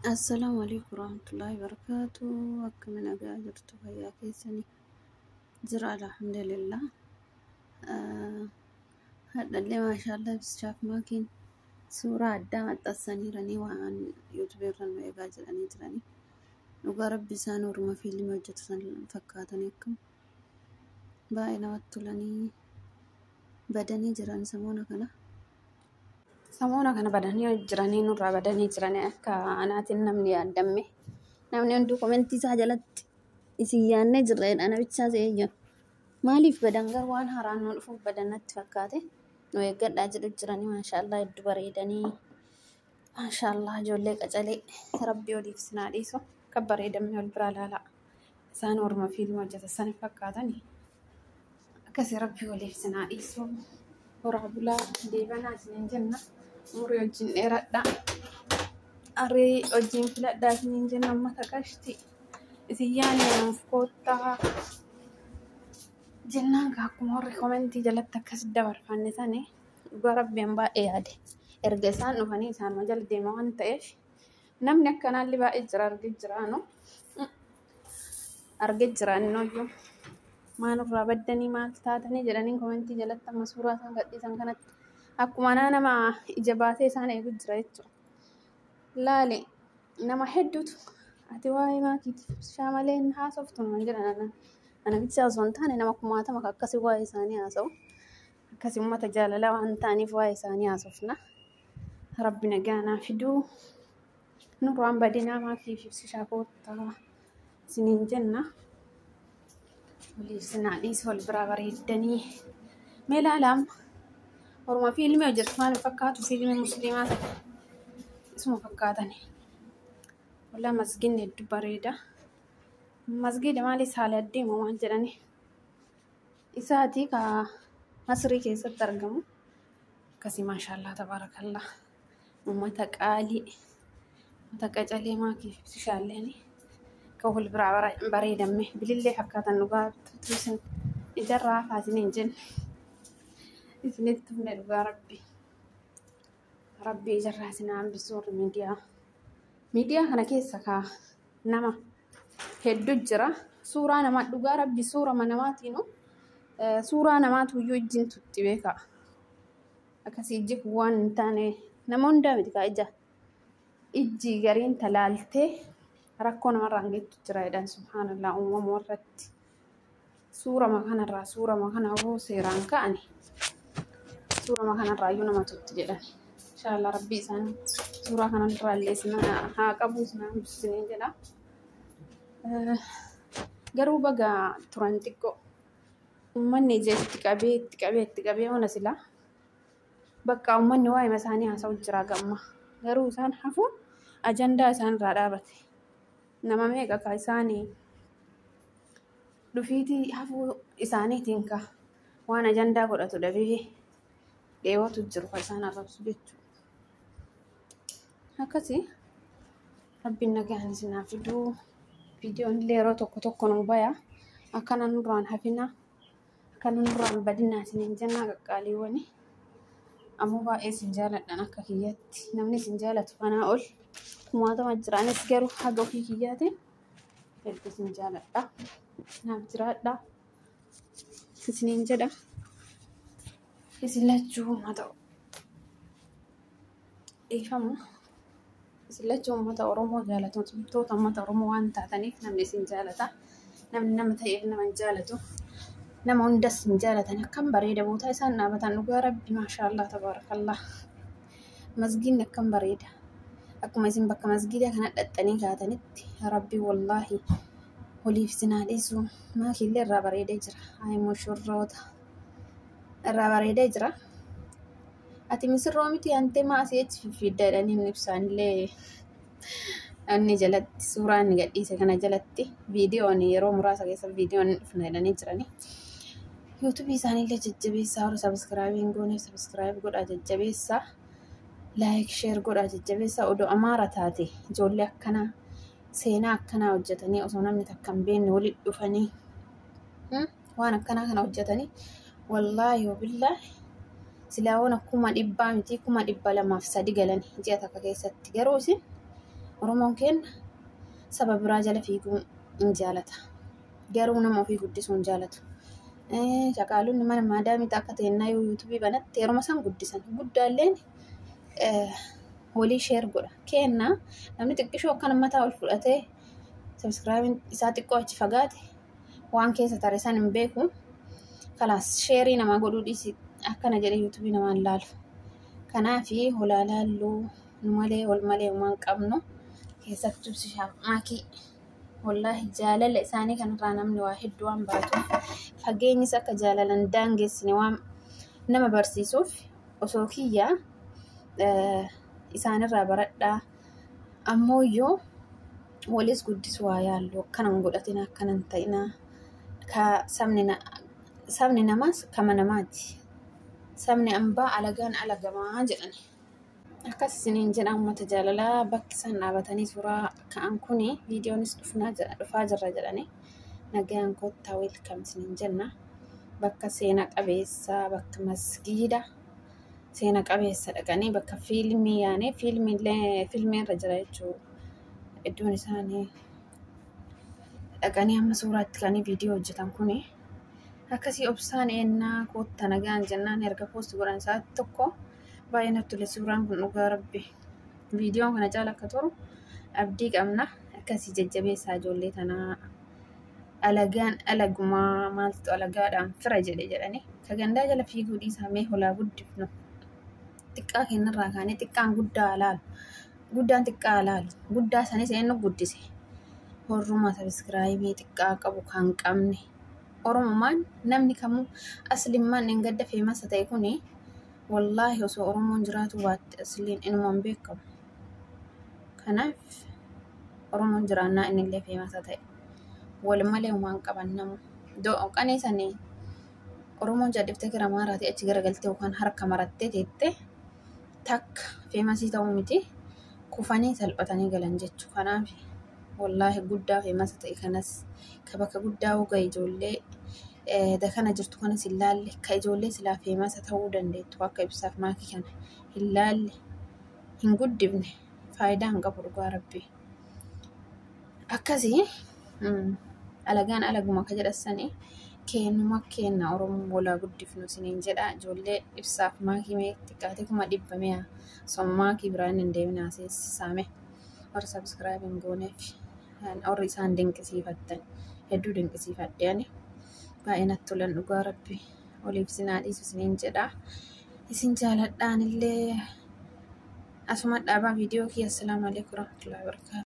Assalaamu alaikum warahmatullahi wabarakatuh. Akkam nagaa jirtu, fayyaa keessanii? Jira, alhamdulillah. Hadhallee maashaallah, ibsichaaf maakiin suuraa addaa maxxansaniiranii waan yuutuubii irra nu eegaa jedhanii jiranii. Dhugaa rabbi, isaan orma fiilmii hojjetu san fakkaatanii, akkam baay'ee namatti tolanii. Badanii jiran samoona kana. Samoona kana badanii jiranii, nurraa badanii jiranii. Akka anaatiin namni yaadamme, namni hunduu komentii isaa jalatti isin yaannee jirra jedha. Nabichaa se'eeyyo. Maaliif badan garuu? Waan haaraan nu dhufuuf badan natti fakkaate. Nu eeggadhaa jedhu jiranii. Maashaallah, hedduu bareedanii. Maashaallah, ijoollee qacalee, rabbii oliif sinaa dhiisu. Akka bareedamme ol biraa ilaalaa. Isaan orma fiilmii hojjetan sana fakkaatanii. Akkasii, rabbii oliif sinaa dhiisu. Horaa bulaa, deebanaa isiniin jenna. Umurii wajjin dheeradhaa. Aree wajjin filadhaa isiniin jenna, uummata qashti. Isin yaanne, nuuf koottaa jennaan akkuma warri komentii jalatti akkas dabarfanne sani. Dhugaa rabbiin baay'ee yaade. Erga isaan dhufanii isaanuma jala deema waan ta'eef, namni akkanaallee baay'ee jira, argee jiraanu. Argee jiraannoyyuu maal irraa baddanii, maal taatanii jedhanii komentii jalatti amma suuraa isaan gadhiisan kanatti akkuma anaa nama ija baasee isaan eegu jira jechuudha. Laali, nama hedduutu ati waa'ee maakiitiif bishaan malee hin haasoftu naan jedhan. Ana bichaa osoo hin taane, nama kumaatama akkasii waa'ee isaanii haasa'u. Akkasii uummata jaalalaa waan ta'aniif waa'ee isaanii haasofna. Rabbi nagaa naa fiduu. Nurraan badinaa, maakiif ibsishaa koottaa isiniin jenna. Waliif sinaa dhiisu, wal biraa bareeddanii. Mee ilaala amma. Orma fiilmii hojjetu maal fakkaatu? Fiilmii musliimaa isuma fakkaatani. Walaa, masgiinni hedduu bareeda. Masgiida maali, saala adeemu maal jedhani? Isaati ka Masrii keessatti argamu. Akkasii, maashaallah, tabaarakallah. Uummata qaalii, uummata qacalee, maakiif ibsishaalleen kan wal biraa bareedamme bilillee fakkaatan. Dhugaa isin ijarraa hafaa isiniin jenne. Isinitti tufne, dhugaa rabbi. Rabbi ijarraa isin hambisu warri miidiyaa. Miidiyaa kana keessa kaa nama hedduu jira. Suuraa namaa, dhugaa rabbi, suurama namaatiinu, suuraa namaatu iyyuu ijjiin tutti beeka. Akkasii ijji kun waan hin taane nama hundaa miti kaa ija. Ijji gariin talaaltee rakkoo namarraan geettu jira jedhan, subhaanallah, uumama irratti. Suurama kanarraa, suurama kana hoo seeraan ka'ani, suurama kanarraa iyyuu nama tutti jedhan. Inshaallah, rabbi isaan suuraa kanarraa illee isin haa qabu, isin hambisu isiniin jedha. Garuu baga turan xiqqoo. Uummanni ija itti qabee, itti qabee, itti qabee ona silaa. Bakka uummanni waa'ee isaanii haasa'u jira gamma. Garuu isaan hafuun ajandaa isaan irraa dhaabate. Nama meeqa ka isaanii dhufiitii hafuu isaaniitiin ka waan ajandaa godhatu dhabee dheewatu jiru, ka isaan arrabsu jechuudha. Akkasii, rabbiin nagaan isin haa fiduu. Viidiyoon illee yeroo tokko tokko nu baya. Akkana nurraan hafina. Akkana nurraan badinaa isiniin jennaa, qaqqaaliiwwani. Ammoo baay'ee isin jaaladhan akka kiyyatti. Namni isin jaalatu kanaa ol kumaatama jira. Anis garuu haga ofii kiyyaatiin hedduu isin jaaladha. Naaf jiraadha. Isiniin jedha. Isin lachuu uummata dhiifama. Isin lachuu uummata Oromoo jaalatamtoota uummata Oromoo waan taataniif namni isin jaalata. Namni nama ta'eef nama hin jaalatu. Nama hundas hin jaalatan. Akkam bareeda bootaa isaan dhaabatan, dhugaa rabbi, maashaallah, tabaarakallah. Masgiidni akkam bareeda. Akkuma isin bakka masgiida kana dhaxxanii kaatanitti, rabbi wallaahi waliif isin haa dhiisu. Maakiillee irraa bareedee jira. Hayi, mushurroota irraa bareedee jira. Ati misirroo miti hantee maa asii achi fiffiidda jedhanii inni ibsaanillee inni jalatti suuraa inni gadhiise kana jalatti viidiyoon yeroo muraasa keessa viidiyoon dhufna jedhanii jiranii. Yuutuubii isaaniillee jajjabeessaa, warra subscribe hin gooneef subscribe godhaa jajjabeessaa. Like, share godhaa jajjabeessaa. Odoo amaara taate, ijoollee akkanaa seenaa akkanaa hojjetanii, osoo namni takka hin beekne walitti dhufanii waan akkanaa kana hojjetanii, wallaahi wabillaahi, silaawwan 400,000 miti, 203,000 galanii ji'a takka keessatti. Garuu isin Oromoon keenya saba biraa jala fiiguu hin jaalata. Garuu nama ofii guddisuu hin jaalatu. Shaqaalonni mana maadaamii akka ta'ennaa yoo yuutuubii banatti yeroo isaan guddisan guddaalleen walii sheer godha. Kenna namni xiqqishoo akkana mataa ol fudhatee sabiskiraabiin isaa xiqqoo achi fagaate waan keessa tare san hin beeku. Kalaas sheerii namaa godhuu dhiisi akkana jedhee yuutuubii namaan laalu. Kanaafi holaa laalluu nu malee wal malee waan qabnu keessattuu ibsishaaf maakii. Wallaahi jaalala isaanii kanarraa namni waa hedduu waan baratuuf fageenyis akka jaalalan daangeessine waan nama barsiisuuf osoo kiyyaa isaanirraa baradhaa. Ammoo iyyuu walis guddisuu waa yaallu akkanan godhatina akkanan ta'inaa ka sabni namaas kama namaati. Sabni ambaa alagaan alagamaa jedhani. Akkas isiniin jedha uummata jaalalaa bakki isaan dhaabatanii suuraa ka'an kuni viidiyoonis dhufaa jirra jedhani. Nagaan kottaa weelkam isiniin jenna. Bakka seena qabeessaa bakka masgiida seena qabeessa dhaqanii bakka fiilmii yaanee fiilmii irra jira jechuudha. Iddoon isaanii dhaqanii amma suuraatti ka'anii viidiyoo hojjetan kuni. Akkasii obsaan ennaa kottaa nagaan jennaan erga poosti godhan sa'aatii tokko baay'ee natti tole suuraan kun dhugaa rabbi. Viidiyoon kana caala akka turu abdii qabna. Akkasii jajjabeessaa ijoollee tanaa alagaan alagumaa maaltu alagaadhaan fira jedhe jedhanii ka gandaa jala fiiguu dhiisaa mee holaa guddifnu. Xiqqaa kennarraa kaanee xiqqaan guddaa laalu. Guddaan xiqqaa laalu. Guddaa sanis eenyu guddise? Horruma sabiskiraayibii xiqqaa qabu kan qabne. Oromomaan namni kamuu aslimmaan hin gadda feemasa ta'e kuni wallaahi osoo Oromoon jiraatu baatte asliin inumaan beekamu. Kanaaf Oromoon jiraannaa innillee feemasa ta'e. Wal malee waan qaban namu. Qanii sanii Oromoon jaalliftee gara maaraatee achi garagaltee yookaan harka marattee teettee takka feemasii ta'uu miti kufanii salphatanii galan jechuudha. Kanaaf wallaahi guddaa feemasa ta'e kanas ka bakka guddaa ga'e ijoollee dakana jirtu kanas hin laalle ka ijoollee silaa feemasa ta'uu dandeettu akka ibsaaf maakii kana hin laalle hin guddifne faayidaa hin qabu dhugaa rabbi. Akkasii alagaan alaguma akka jedhasanii kennuma kenna Oromoo walaa guddifnu isiniin jedha ijoollee ibsaaf maakii mee xiqqaatee 100,000 mi'a osoo maakii biraan hin deemin haasa'e warra sabiskiraayib hin gooneef warri isaan dinqisiifattan hedduu dinqisiifadhe ani baay'ee natti tolan dhugaa rabbi oliif isin haa dhiisu isiniin jedha isin jaaladhaan illee asuma dhaabaa viidiyoo kiyya assalaamu alaikum warahmatullahi wabarakatuh.